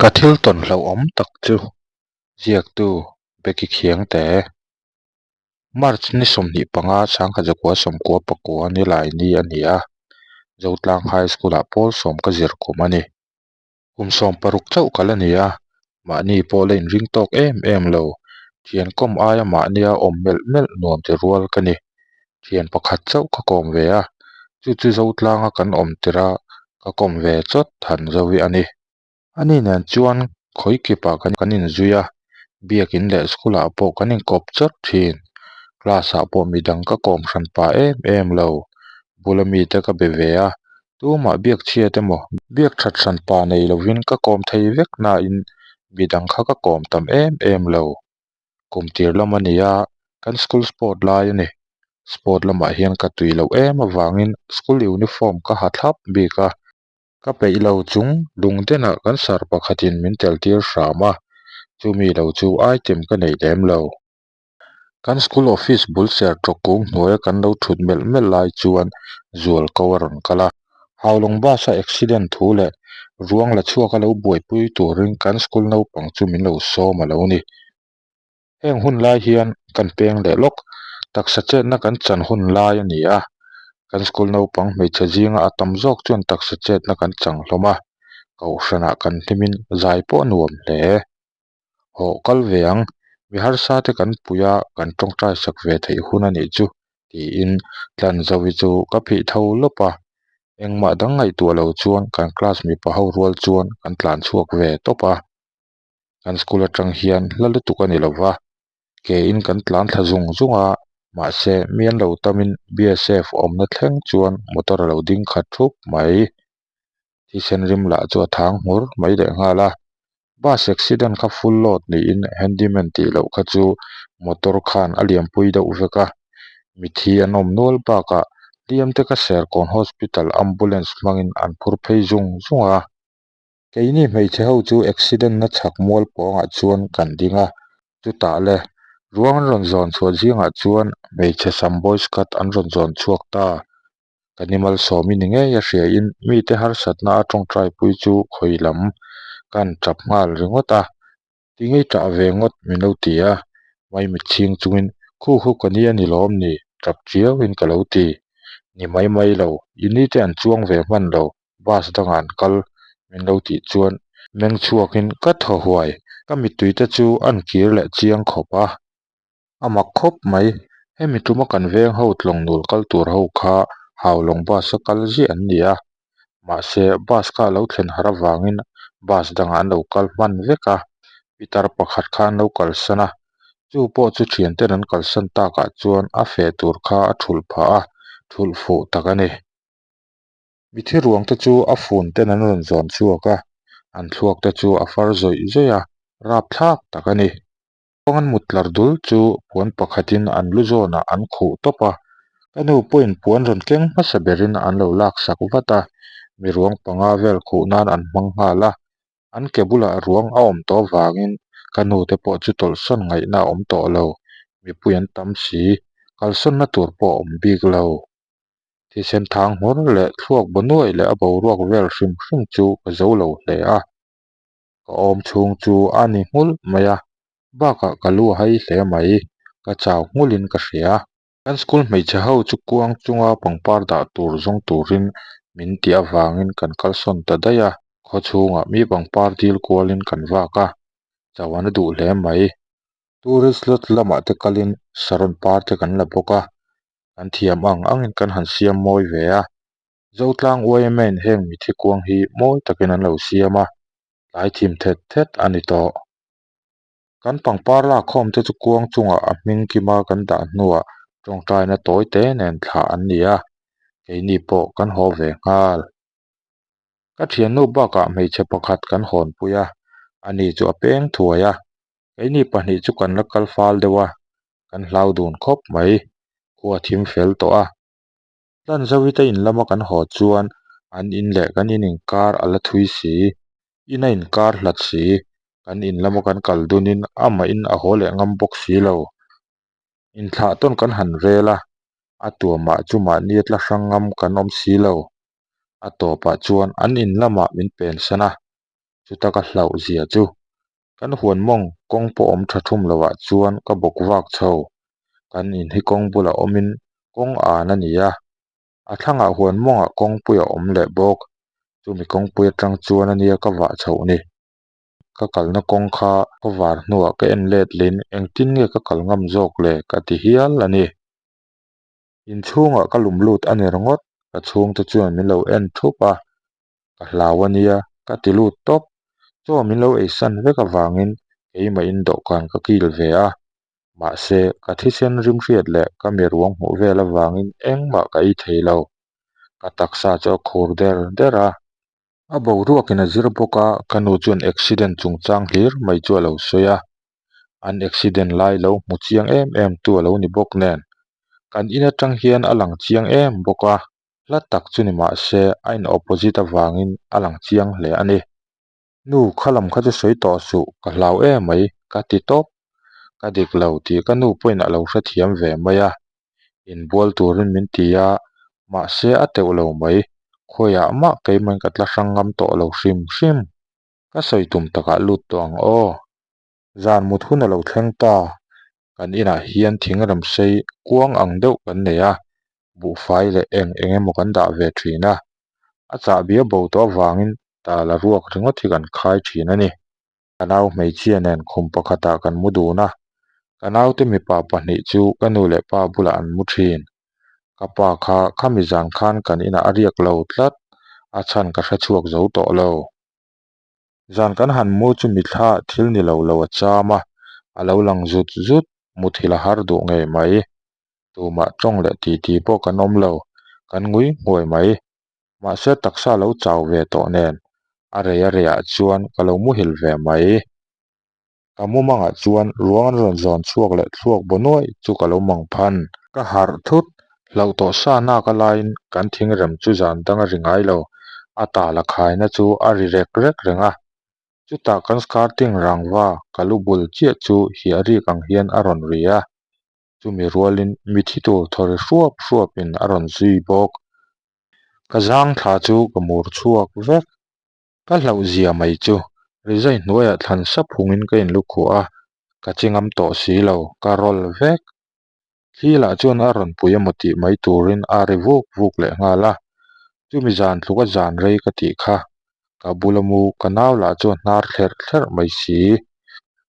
Ka thil tawn hlauhawm tak chu ziaktu Becky Khiangte. March ni 25 1999 ni lai ni a ni a, Zotlang High School-ah pawl sawm ka zir kum a ni. Kum 16 chauh ka la ni a, mahni pawh la inring tawk em em lo. Thian kawm aia mahnia awm melh melh nuam ti rual ka ni. Thian pakhat chauh ka kawm ve a, chu chu Zotlanga kan awm tirh a ka kawm ve chawt than Zovi a ni. Ani nen chuan khawi kipah kan inzui a, biakin leh school ah pawh kan inkawp chawt thin. Class ah pawh midang ka kawm hran pah em em lo. Bula mite ka be ve a, tumah biak chhiat emaw biak that hran pa nei lovin ka kawm thei vek nain midang kha ka kawm tam em em lo. Kum tir lam a ni a, kan school sport lai a ni. Sport lamah hian ka tui loh em avangin school uniform ka ha thlap bik a. Ka peih lo chung lungdenah kan sar pakhatin min tel tir hram a, chumi lo chu item ka nei lem lo. Kan school office bul ser tawk kung hnuaia kan lo thut melh melh lai chuan zual ko a rawn kal a. Haulawng bus a accident thu leh ruang la chhuak a lo buaipui turin kan school naupang chu min lo sawm a lo ni. Heng hun lai hian kan peng leh lawk, taksa chetna kan chan hun lai a ni a, kan school naupang hmeichhe zinga a tam zawk chuan taksa chetna kan chang hlawm a, kohhranah kan hlimin zai pawh a nuam hle. Hawh kal ve ang, mi harsa te kan pui a, kan tawngtai sak ve theih hun a nih chu tiin Tlanzovi chu ka phih tho lawp a, engmah dang ngaihtuah lo chuan kan class mipa ho rual chuan kan tlan chhuak ve tawp a. Kan school atang hian hla lutuk a ni lo va, ke in kan tlan thla zung zung a, mahse mi an lo tamin BSF awmna thleng chuan motor a lo ding khat thup mai. Thisen rim lah chu a thang hmur mai leh nghal a, bus accident kha full load niin handyman tih loh kha chu motor khan a liampui deuh vek a, mithi an awm nual bakah hliam te kha Serkawn Hospital ambulance hmangin an phur phei zung zung a. Keini hmeichhe ho chu accident na chhak mual pawngah chuan kan ding a, chutah le ruang an rawn zawn chhuah zingah chuan hmeichhe sam boys cut an rawn zawn chhuak ta. Ka ni malsawmi ni ngei a hriain mite harsatna a tawngtai pui chu khawi lam ka han tap nghal ringawt a, Tingei ṭah ve ngawt min lo ti a, maimit chhing chungin khu khu ka ni a ni lawm ni, ṭap ṭiauin ka lo ti. Ni mai mai lo, i ni te an chuang ve hman lo, bus dangah an kal min lo tih chuan meng chhuakin ka thaw huai, ka mittui te chu an kir leh chiang khawp a. A mak khawp mai, hemi tuma kan veng ho tlawng nul kal tur ho kha Haulawng bus a kal ziah an ni a, mahse bus kha a lo thlen har avangin bus dangah an lo kal hman vek a, pitar pakhat kha an lo kalsan a, chu pawh chu thianten an kalsan takah chuan a feh tur kha a thulh phah a, thulh fuh tak a ni. Mithi ruang te chu a fun ten an rawn zawn chhuak a, an thluak te chu a far zawih zawih a, rapthlak tak a ni. Kawng an mut tlar dul chu puan pakhatin an lu zawnah an khuh tawp a, ka nu pawhin puan rawn keng hmasa berin an lo laksak vat a, mi ruang panga vel khuh nan an hmang nghal a, an ke bulah ruang a awm tawh avangin ka nu te pawh chu tawlhsawn ngaihna a awm tawh lo, mipui an tam si, kalsawnna tur pawh a awm bik lo. Thisen thang hmur leh thluak baw nuai leh a boruak vel hrim hrim chu ka zo lo hle a. Ka awm chhung chu a ni nghulh mai a, bakah ka lu a hai hle mai, ka chau nghulhin ka hria. Kan school hmeichhe ho chu kuang chunga pangpar dah tur zawng turin min tih avangin kan kalsawn ta daih a, khaw chhungah mi pangpar dil kualin kan vak a, chau an a duh hle mai. Tourist lodge lamah te kalin saron par te kan la bawk a, kan thiam ang angin kan han siam mawi ve a. Zotlang yma in heng mithi kuang hi mawi takin an lo siam a, tlai thim thet thet a ni tawh. Kan pangpar lakkhawm te chu kuang chungah a hming kima kan dah hnuah tawngtaina tawi te nen thlah an ni a, keini pawh kan haw ve nghal. Ka thiannu bakah hmeichhe pakhat kan hawnpui a, ani chu a peng thuai a, keini pahnih chu kan la kal fal deuh a, kan hlau dun khawp mai, khua thim fel tawh a. Tlanzawite in lama kan haw chuan an in leh kan in inkar a la thui si, in a inkar hlat si, kan in lama kan kal dunin amah in a haw leh ngam bawk si lo. Inthlah tawn kan han rel a, a tuamah chu mahni a tla hrang ngam kan awm si lo. A tawpah chuan an in lamah min pensan a. Chuta ka hlauh zia chu kan huan mawng kawng pawh awm tha thum lovah chuan ka bawk vak chho. Kan in hi kawng bulah awmin kawng an a ni a, a thlangah huan mawngah kawngpui a awm leh bawk. Chumi kawngpui atang chuan a nia ka vah chhoh ni. Ka kalna kawng kha khawvar hnuah ka en let lin engtin nge ka kal ngam zawk le ka ti hial a ni. Inchhungah ka lum lut a ni ringawt, ka chhungte chuan min lo en thup a, ka hlau a nia ka ti lut tawp. Chaw min lo eisan vek avangin keimahin dawhkan ka kil ve a, mahse ka thisen rimhriat leh ka mi ruang hmuh vel avangin engmah ka ei thei lo. Ka taksa chu a khur der der a. A boruakin a zir bawk a, ka nu chuan accident chungchang hlir mai chu a lo sawi a. An accident lai lo hmu chiang em em tu a lo ni bawk nen, kan in atang hian a lang chiang em bawk a, hla tak chu ni mah se a in opposite avangin a lang chiang hle a ni. Nu, kha lam kha chu sawi tawh suh, ka hlau em mai, ka ti tawp. Ka dik lo tih ka nu pawhin a lo hrethiam ve mai a, inbual turin min ti a, mahse a teuh lo mai, khawiah mah keimahin ka tla hrang ngam tawh lo hrim hrim. Ka sawi tum takah lut tawh ang aw. Zan mut hun a lo thleng ta, kan inah hian thing ramsei kuang ang deuh kan nei a, buhfai leh eng eng emaw kan dah ve thin a, a chahbi a bo tawh avangin tala ruak ringawt hi kan khai thin a ni. Ka nau hmeichhia nen khum pakhatah kan mu dun a, ka naute mipa pahnih chu ka nu leh pa bulah an mu thin. Ka pa kha khami zan khan kan inah a riak lo tlat, a chhan ka hre chhuak zo tawh lo. Zan kan han mu chu mithla thil ni lo lo a cham a, a lo lang zut zut, muthilh a har duh ngei mai. Tumah tawng leh titi pawh kan awm lo, kan ngui nghuai mai. Mahse taksa lo chau ve tawh nen, a rei a reiah chuan ka lo muhil ve mai. Ka mumangah chuan ruang an rawn zawn chhuak leh thluak baw nuaih chu ka lo mang phan. Ka harh thut, hlauh tawh sa nak a laiin kan thingrem chu zan dang a ri ngai lo, a tal a khaina chu a ri rek rek reng a. Chutah kan skirting rangva ka lu bul chiah chu hiah rik ang hian a rawn ri a, chumi rualin mithi tur thaw ri hruap hruapin a rawn zui bawk. Ka zang thla chu ka mur chhuak vek. Ka hlauh zia mai chu rizai hnuaiah thlan sap hungin ka inlukhuah a, ka chi ngam tawh si lo, ka rawl vek. Thli lah chuan a rawn pui emaw tih mai turin a ri vuk vuk leh nghal a, chumi zan tluka zan rei ka tih kha, ka bula mu ka nau lah chuan hnar thlerh thlerh mai si,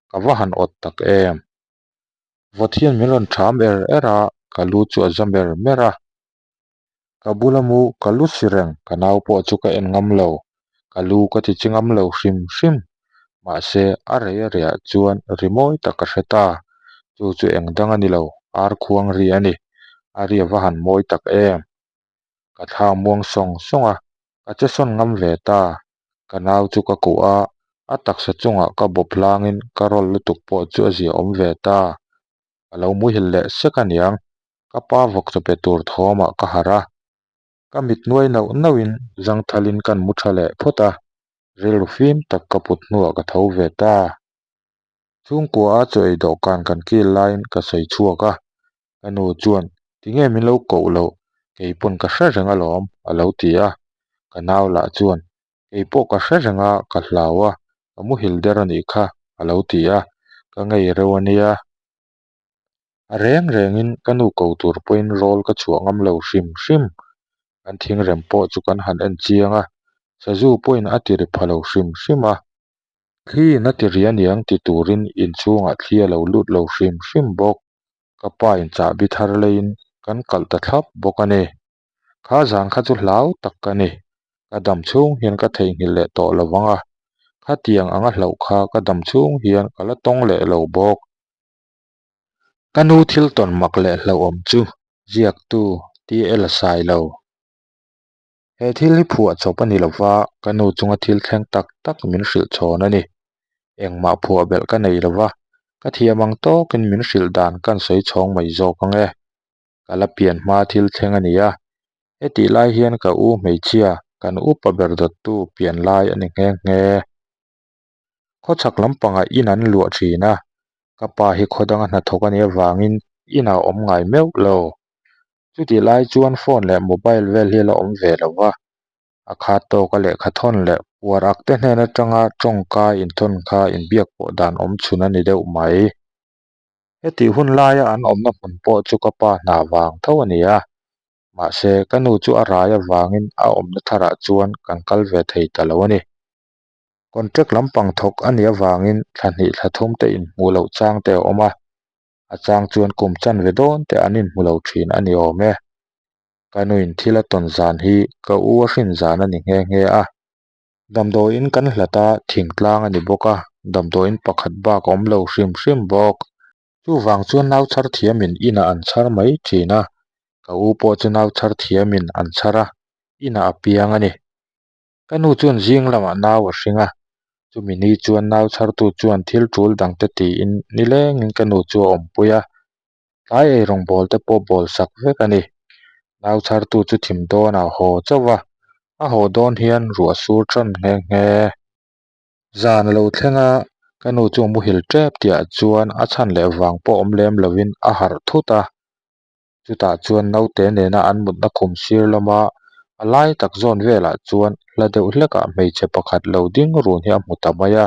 ka va han awt tak em. Vawt hian min rawn ṭham er er a, ka lu chu a za mer mer a. Ka bula mu ka lu si reng, ka nau pawh chu ka en ngam lo, ka lu ka ti chi ngam lo hrim hrim. Mahse, a rei a rehah chuan ri mawi tak ka hre ta, chu chu eng dang a ni lo, ar khuang ri a ni, a ri a va han mawi tak em. Ka thla muang sawng sawng a, ka che sawn ngam ve ta, ka nau chu ka kuh a, a taksa chungah ka bawp hlangin ka rawl lutuk pawh chu a ziaawm ve ta, ka lo muhil leh sek aniang. Ka pa vawk chaw pe tur thawmah ka harh a, ka mit nuai nauh nauhin zangthalin kan mu tha leh phawt a, rilru fim tak ka put hnuah ka tho ve ta. Chhungkua a chaw ei dawhkan kan kil laiin ka sawi chhuak a, ka nu chuan tinge min lo koh loh, kei pawn ka hre reng alawm a lo ti a, ka nau lah chuan kei pawh ka hre reng a, ka hlau a, ka muhil der a nih kha a lo ti a, ka ngei reuh a nia. A reng rengin ka nu ko tur pawhin rawl ka chhuah ngam lo hrim hrim. Kan thingrem pawh chu kan han en chiang a, sazu pawhin a ti ri pha lo hrim hrim a. Thliin a ti ri aniang ti turin inchhungah thli a lo lut lo hrim hrim bawk. Ka pa in chahbi thar leiin kan kalh ta thlap bawk a ni. Kha zan kha chu hlau tak ka ni. Ka dam chhung hian ka theihnghilh leh tawh lo vang a, khatiang anga hlauh kha ka dam chhung hian ka la tawng leh lo bawk. Ka nu thil tawn mak leh hlauhawm chu ziaktu TL Sailo. He thil hi phuah chawp a ni lova, ka nu chunga thil thleng tak tak min hrilh chhawn a ni. Engmah phuah belh ka nei lova, ka thiam ang tawkin min hrilh dan kan sawi chhawng mai zawk ang e. Ka la pian hma thil thleng a ni a, hetih lai hian ka u hmeichhia kan upa ber dawttu pian lai a ni nghe nghe. Khawchhak lampangah in an luah thin a, ka pa hi khaw danga hnathawk a nih avangin inah a awm ngai meuh lo. Chutih lai chuan phone leh mobile vel hi a la awm ve lo va, a khat tawka lehkha thawn leh Puar ak te hnen atanga tawngka inthawn kha inbiak pawh dan awm chhun a ni deuh mai. Hetih hun laia an awmna hmun pawh chu ka pa hna vang tho a ni a, mahse ka nu chu a rai avangin a awmna tharah chuan kan kal ve thei ta lo a ni. Contract lampang thawk a nih avangin thla hnih thla thum te inhmuh loh chang te a awm a, a chang chuan kum chanve dawn te an inhmu lo thin a ni awm e. Ka nuin thil a tawn zan hi ka u a hrin zan a ni nghe nghe a. Damdawiin kan hlat a, thingtlang a ni bawk a, damdawiin pakhat bak a awm lo hrim hrim bawk. Chuvang chuan nau chhar thiamin inah an chhar mai thin a, ka u pawh chu nau chhar thiamin an chhar a, inah a piang a ni. Ka nu chuan zing lamah nau a hring a, chumi ni chuan nau chhartu chuan thil tul dangte tiin nilengin ka nu chu a awmpui a, tlai eirawngbawl te pawh bawl sak vek a ni. Nau chhartu chu thim dawnah a haw chauh va, a haw dawn hian ruah sur tan nghe nghe. Zan a lo thleng a, ka nu chu a muhil tep tihah chuan a chhan leh vang pawh awm lem lovin a harh thut a. Chutah chuan naute nena an mutna khum sir lama a lai tak zawn velah chuan hla deuh hlekah hmeichhe pakhat lo ding run hi a hmu ta mai a.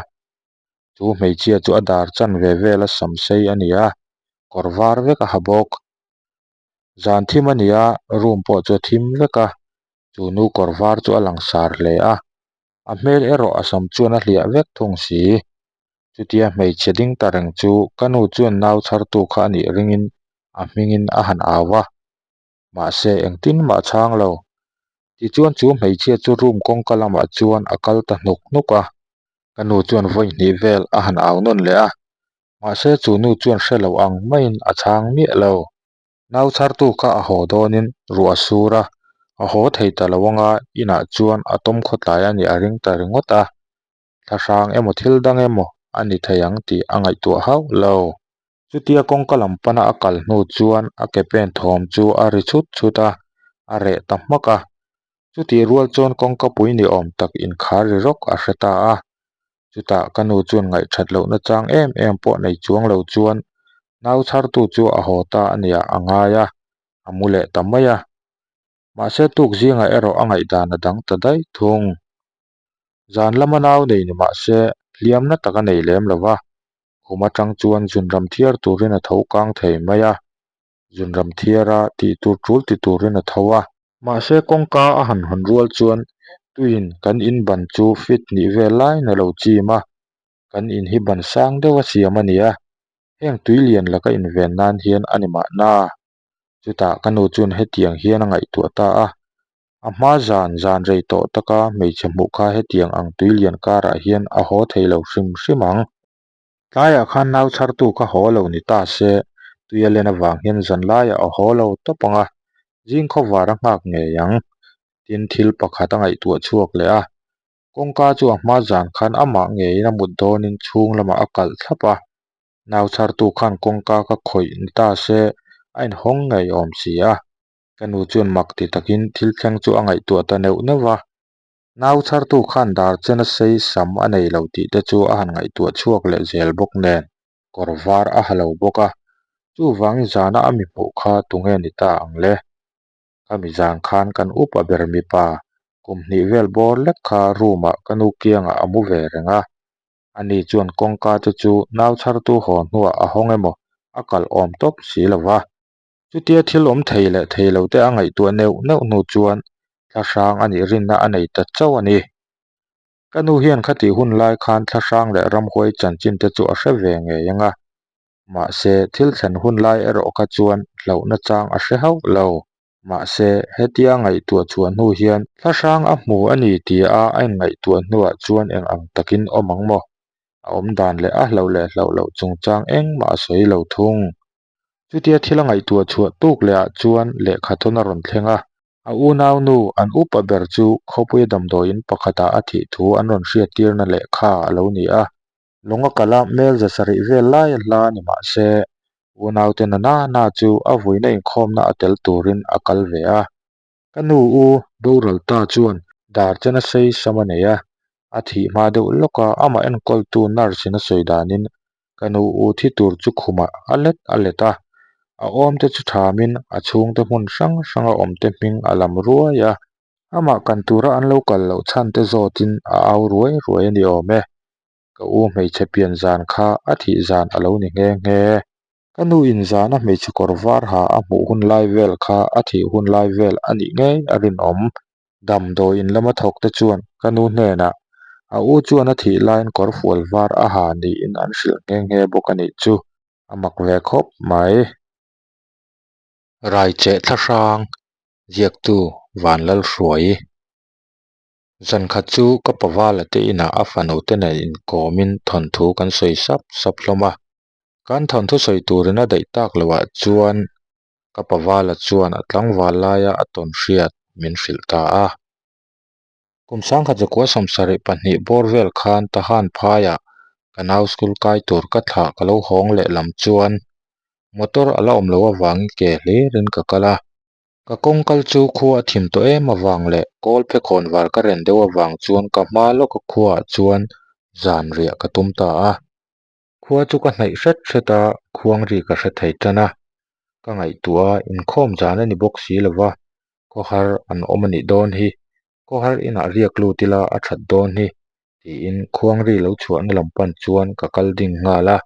Chu hmeichhia chu a dar chanve vela sam sei a ni a, kawr var vek a ha bawk. Zan thim a ni a, room pawh chu a thim vek a, chu nu kawr var chu a langsar hle a. A hmel erawh a sam chuan a hliah vek thung si. Chutia hmeichhe ding ta reng chu ka nu chuan nau chhartu kha a nih ringin a hmingin a han au a. Mahse engtin mah a chhang lo. Tichuan chu hmeichhia chu room kawngka lamah chuan a kal ta hnuk hnuk a. Ka nu chuan vawi hnih vel a han au nawn leh a. Mahse chu nu chuan hre lo ang maiin a chhang miah lo. Nau chhartu kha a haw dawnin ruah a sur a, a haw thei ta lo anga inah chuan a tawm khawtlai a nih a ring ta ringawt a, thlahrang emaw thil dang emaw a ni thei ang tih a ngaihtuah hauh lo. Chutia kawngka lam pana a kal hnu chuan a ke pen thawm chu a ri chhut chhut a, a reh ta hmak a. Chutih rual chuan kawngka pui ni awm tak inkhar ri rawk a hre ta a. Chutah ka nu chuan ngaihthat lohna chang em em pawh nei chuang lo chuan nau chhartu chu a haw ta a nia a ngai a, a mu leh ta mai a. Mahse tuk zingah erawh a ngaihdan a dang ta daih thung. Zan lama nau nei ni mahse hliamna tak a nei lem lo va, khum atang chuan zunram thiar turin a tho kang thei mai a. Zunram thiara tih tur tul ti turin a tho a. Mahse kawngka a han hawn rual chuan tuiin kan in ban chu fit nih vel laiin a lo chim a, kan in hi ban sang deuh a siam a ni a, heng tui lian laka inven nan hian a ni mahna. Chutah ka nu chuan hetiang hian a ngaihtuah ta a, a hma zan zan rei tawh taka hmeichhe hmuh kha hetiang ang tui lian karah hian a haw thei lo hrim hrim ang. Tlaiah khan nau chhartu kha haw lo ni ta se, tui a len avang hian zan laiah a haw lo tawp ang a, zing khawvar a nghak ngei ang. Tin, thil pakhat a ngaihtuah chhuak leh a, kawngka chu a hma zan khan amah ngeiin a mut dawnin chhung lamah a kalh thlap a, nau chhartu khan kawngka ka khawih ni ta se a inhawng ngei awm si a. Ka nu chuan mak ti takin thil thleng chu a ngaihtuah ta neuh neuh va. Nau chhartu khan dar chena sei sam a nei lo tih te chu a han ngaihtuah chhuak leh zel bawk nen, kawr var a ha lo bawk a, chuvangin zana a mi hmuh kha tunge ni ta ang le? Khami zan khan kan upa ber mipa kum hnih vel bawr lek kha room ah ka nu kiangah a mu ve reng a, ani chuan kawngka te chu nau chhartu haw hnuah a hawng emaw a kalh awm tawp si lo va. Chutia thil awm thei leh thei lo te a ngaihtuah neuh neuh hnu chuan thlahrang a nih rinna a nei ta chauh a ni. Ka nu hian khatih hun lai khan thlahrang leh ramhuai chanchin te chu a hre ve ngei ang a, mahse thil thlen hun lai erawh kha chuan hlauhna chang a hre hauh lo. Mahse hetia ngaihtuah chhuah hnu hian thlahrang a hmu a ni tia a inngaihtuah hnuah chuan eng ang takin awm ang maw? A awm dan leh a hlauh leh hlauh loh chungchang engmah a sawi lo thung. Chutia thil a ngaihtuah chhuah tuk leh ah chuan lehkha thawn a rawn thleng a, a unaunu an upa ber chu khawpuia damdawiin pakhatah a thih thu an rawn hriattirna lehkha a lo ni a. Lawng a kal a, mel za sarih vel lai a hla ni mah se, unaute na na na chu a vuina inkhawmna a tel turin a kal ve a. Ka nu u boral ta chuan dar chena sei sam a nei a, a thih hma deuh lawk a, amah enkawltu nurse in a sawi danin ka nu u thi tur chu khumah a let a let a, a awmte chu thamin a chhungte hmun hrang hranga awmte hming a lam ruai a. Amah kan tura an lo kal loh chhan te zawtin a au ruai ruai a ni awm e. Ka u hmeichhe pian zan kha a thih zan a lo ni nghe nghe. Ka nu in zana hmeichhe kawr var ha a hmuh hun lai vel kha a thih hun lai vel a nih ngei a rinawm. Damdawi in lama thawk te chuan ka nu hnenah a u chuan a thih laiin kawr fual var a ha niin an hrilh nghe nghe bawk a nih chu. A mak ve khawp mai. Raicheh thlahrang ziaktu Vanlalhruai. Zankhat chu ka pavala te inah a fanu te nen inkawmin thawnthu kan sawi sap sap hlawm a. Kan thawnthu sawi turin a daih tak loh ah chuan ka pavala chuan a tlangval laia a tawn hriat min hrilh ta a. Kum sangkhat zakua 72 bawr vel khan Tahan phaiah ka nau school kai tur ka thlah ka lo hawng leh lam chuan motor a la awm loh avangin ke hlirin ka kal a. Ka kawng kal chu khua a thim tawh em avang leh kawl phe khawn var ka ren deuh avang chuan ka hma lawka khuaah chuan zan riah ka tum ta a. Khua chu ka hnaih hret hret a, khuang ri ka hre thei tan a. Ka ngaihtuah a, inkhawm zan a ni bawk si lo va, khawhar an awm a nih dawn hi, khawhar inah riak lut ila a that dawn hi, tiin khuang ri lo chhuahna lam pan chuan ka kal ding nghal a.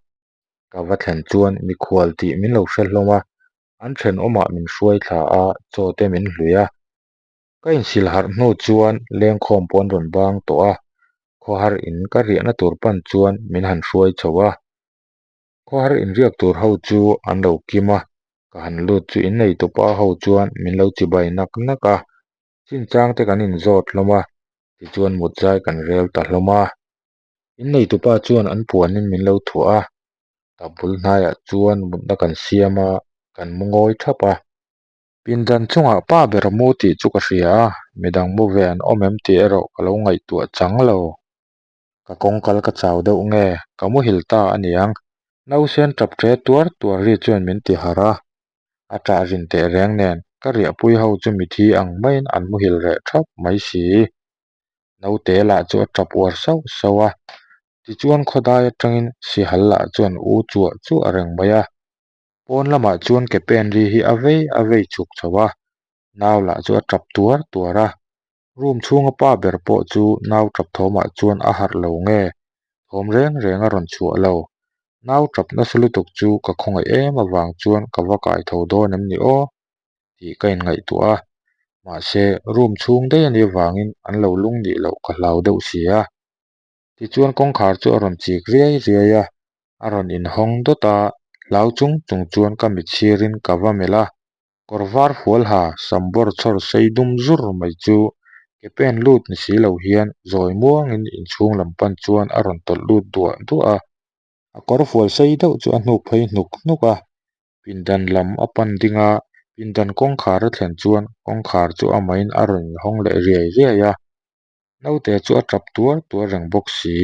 Ka va thlen chuan mikhual tih min lo hre hlawm a, an thenawmah min hruai thla a, chaw te min hlui a. Ka insil harh hnu chuan lengkhawm pawh an rawn bang tawh a, khawhar in ka riahna tur pan chuan min han hruai chho a. Khawhar inriak tur ho chu an lo kim a, ka han lut chu innei tupa ho chuan min lo chibai nak nak a, chinchang te kan inzawt hlawm a, tichuan mut zai kan rel ta hlawm a. Innei tupa chuan an puanin min lo thuah a, tap bul hnaiah chuan mutna kan siam a, kan mu ngawi thap a. Pindan chungah pa ber mu tih chu ka hria a, midang mu ve an awm em tih erawh ka lo ngaihtuah chang lo. Ka kawngkal ka chau deuh nge, ka muhil ta a niang. Nausen tap ṭe tuar tuar ri chuan min ti harh a, a ṭah rin teh reng nen ka riahpui ho chu mithi ang maiin an muhil reh ṭhap mai si. Naute lah chu a tap uar sauh sauh a, tichuan khawdai atangin sihal lah chuan u chuah chuah reng mai a. Pawn lamah chuan ke pen ri hi a vei a vei chhuk chho a, nau lah chu a tap tuar tuar a. Room chhunga pa ber pawh chu nau tap thawmah chuan a harh lo nge, thawm reng reng a rawn chhuah lo. Nau tap nasa lutuk chu ka khawngaih em avang chuan ka va kai tho dawn em ni aw tih ka inngaihtuah a, mahse room chhung daih a nih avangin an lo lung nih loh ka hlau deuh si a. Tichuan kawngkhar chu a rawn chik riai riai a, a rawn inhawng dawt a, hlau chung chung chuan ka mit chhirin ka va melh a, kawr var fual ha sam bawr chhawr sei dum zur mai chu ke pen lut ni si lo hian zawi muangin inchhung lam pan chuan a rawn tawlh lut duah duah a. A kawr fual sei deuh chu a hnuk phei hnuk hnuk a, pindan lam a pan ding a, pindan kawngkhar a thlen chuan kawngkhar chu amahin a rawn inhawng leh riai riai a. Naute chu a tap tuar tuar reng bawk si.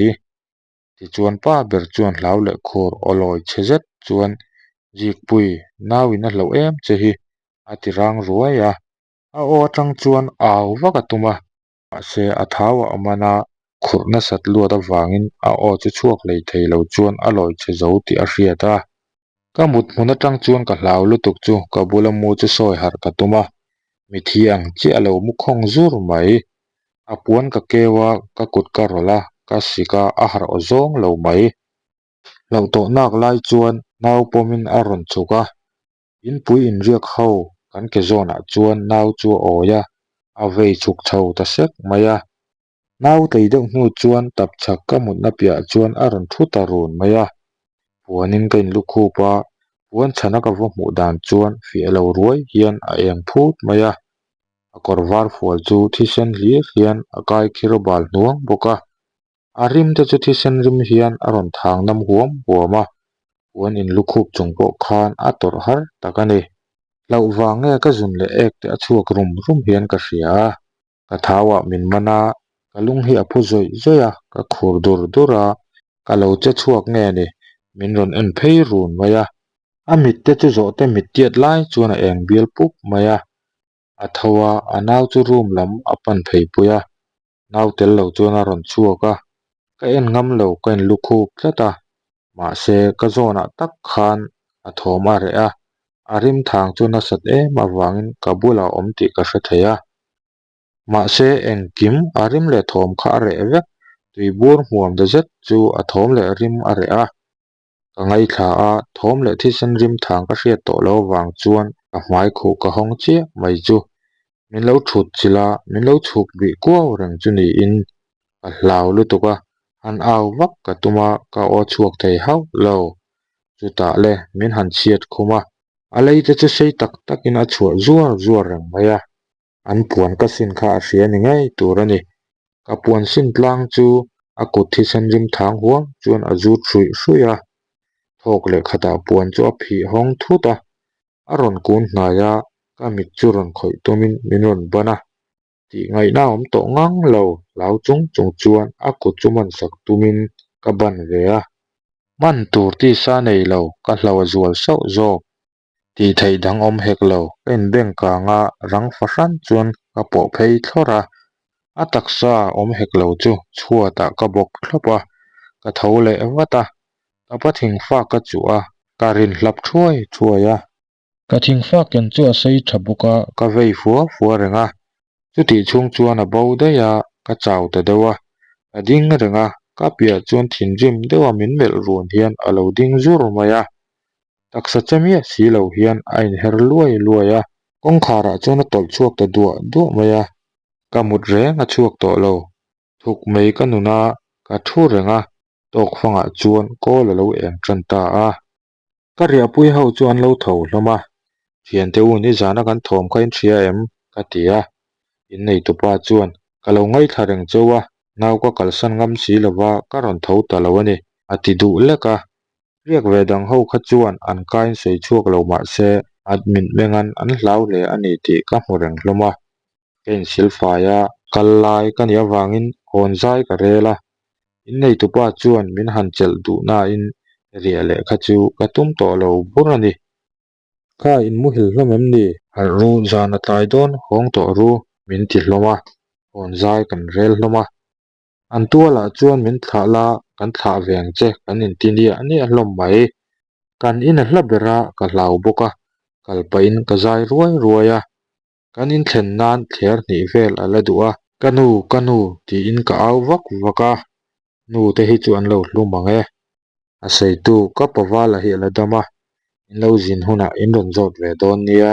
Tichuan pa ber chuan hlau leh khur aw lawi chhe zet chuan Zikpui, nau in a hlauh em che hi a ti rang ruai a. A aw atang chuan au vak a tum a, mahse a thau a awm an a, khurh nasat luat avangin a aw chu chhuak hlei thei lo chuan a lawi chhe zo tih a hriat a. Ka mut hmun atang chuan ka hlau lutuk chu ka bula mu chu sawi harh ka tum a, mithi ang chiah a lo mu khawng zur mai. A puan ka keu a, ka kut ka rawlh a, ka sik a, a harh aw zawng lo mai. Hlauh tawh nak lai chuan nau pawmin a rawn chhuk a, inpui inriak ho kan ke zawnah chuan nau chu a awi a, a vei chhuk chho ta sek mai a. Nau tlei deuh hnu chuan tapchhak ka mutna piahah chuan a rawn thu ta run mai a, puanin ka inlu khup a, puan chhana ka va hmuh dan chuan fiah lo ruai hian a eng phut mai a, a kawr var fual chu thisen hlir hian a kai khir bal hnuang bawk a, a rim te chu thisen rim hian a rawn thang nam huam huam a, puan inlu khup chung pawh khan a tawrh har tak a ni. Hlauh vang nge ka zun leh ek te a chhuak rum rum hian ka hria a. Ka thauah min man a, ka lung hi a phu zawih zawih a, ka khur dur dur a, ka lo che chhuak nge ni, min rawn en phei run mai a. A mit te chu zawh te mit tiat lai chuan a eng bial pup mai a, a tho a, a nau chu room lam a pan phei pui a, nau tel lo chuan a rawn chhuak a, ka en ngam lo ka in lu khup tlat a, mahse ka zawnah tak khan a thawm a reh a, a rim thang chu nasat em avangin ka bulah a awm tih ka hre thei a. Mahse, engkim a rim leh thawm kha a reh vek. Tuibur hmuam da zet chu a thawm leh rim a reh a. Ka ngaithla a, thawm leh thisen rim thang ka hriat tawh lo avang chuan ka hmai khuh ka hawng chiah mai chu min lo thut chilh a, min lo chhuk bih kuau reng chu niin ka hlau lutuk a, han au vak ka tum a, ka aw chhuak thei hauh lo. Chutah le min han chhiat khum a, a lei te chu sei tak takin a chhuah zuar zuar reng mai a. An puan ka sin kha a hria ni ngei tur a ni. Ka puan sin tlang chu a kut thisen rim thang huam chuan a zut hruih hruih a. Thawk leh khatah puan chu a phih hawng thut a, a rawn kun hnai a, ka mit chu rawn khawih tumin min rawn ban a. Tih ngaihna a awm tawh ngang lo, hlau chung chung chuan a kut chu man sak tumin ka ban ve a. Man tur tisa nei lo, ka hlo a zual sauh zawk. Tih theih dang awm hek lo, ka inbeng kang a, rang fahran chuan ka pawh phei thlawrh a, a taksa awm hek lo chu chhuatah ka bawk thlawp a, ka tho leh vat a, ka pa thingfak ka chuh a, ka rin hlap thuai thuai a. Ka thingfak ken chu a sei tha bawk a, ka vei fua fua reng a, chutih chhung chuan a bo daih a, ka chau ta deuh a, ka ding reng a, ka piah chuan thinrim deuha min melh run hian a lo ding zur mai a, Taksa che miah si lo hian a inher luai luai a. Kawngkharah chuan a tawlh chhuak ta duah duah mai a. Ka mut reng a chhuak tawh lo. Thuk mai ka nun a, ka thu reng a, tawk fangah chuan kawl a lo eng tan ta a. Ka riahpui ho chu an lo tho hlawm a. Thiante u nizana kan thawm kha in hria em? ka ti a. Inneitupa chuan, Ka lo ngaithla reng cheu a, nau ka kalsan ngam si lova ka rawn tho ta lo a ni, a ti duh lek a. Riak ve dang ho kha chuan an kain sawi chhuak lo mah se at min mengan an hlau hle a ni tih ka hmu reng hlawm a. Ka insilfai a, kal lai ka nih avangin hawn zai ka rel a. Inneitupa chuan min han chelh duh nain riah leh kha chu ka tum tawh lo bur a ni. Kha in muhil hlawm em ni? Harh ru, zan a tlai dawn hawng tawh ru min ti hlawm a, hawn zai kan rel hlawm a. An tualah chuan min thlah la, kan thlah ve ang che, kan inti niah niah hlawm mai. Kan in a hla ber a, ka hlau bawk a, kal pahin ka zai ruai ruai a. Kan inthlen nan thler hnih vel a la duh a. Ka nu, ka nu, tiin ka au vak vak a, nu te hi chu an lo hlum ang e. A sawitu ka pavala hi a la dam a, in lo zin hunah in rawn zawt ve dawn nia.